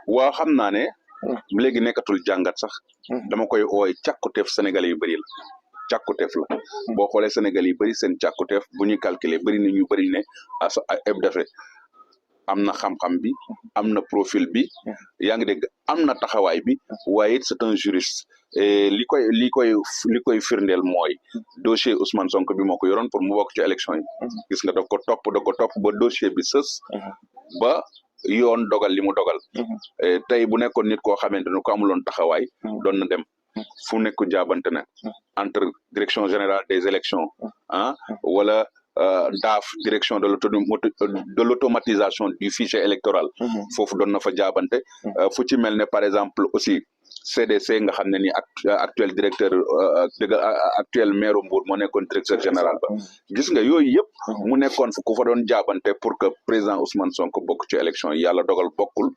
waa xam naa ne léegi nekkatul jàngat sax dama koy ooy càkkuteef sénégalais yu bëri la càkkuteef la boo xoolee sénégalais yi bëri seen càkkuteef bu ñuy calculer bëri na ñu bëri ne asa ebdafe am na xam-xam bi am na profil bi yaa ngi dégg am na taxawaay bi waaye it c'est un juriste et li koy firndeel mooy dossier Ousmane Sonko bi moo ko yoroon pour mu bokk ci élection yi gis nga da ko topp ba dossier bi sës ba yoon dogal li mu dogal tey bu nekkoon nit koo xamante ne ko amuloon taxawaay doon na dem fu nekk jaabante na entre direction générale des élections wala DAF direction de l'automatisation du fichier électoral foofu doon na fa jaabante fu ci mel ne par exemple aussi CDC nga xam ne ni actuel directeur actuel maire Mbour moo nekkoon directeur général ba gis nga yooyu yëpp mu nekkoon ku fa doon jaabante pour que président Ousmane Sonko bokk ci élection yi yàlla dogal bokkul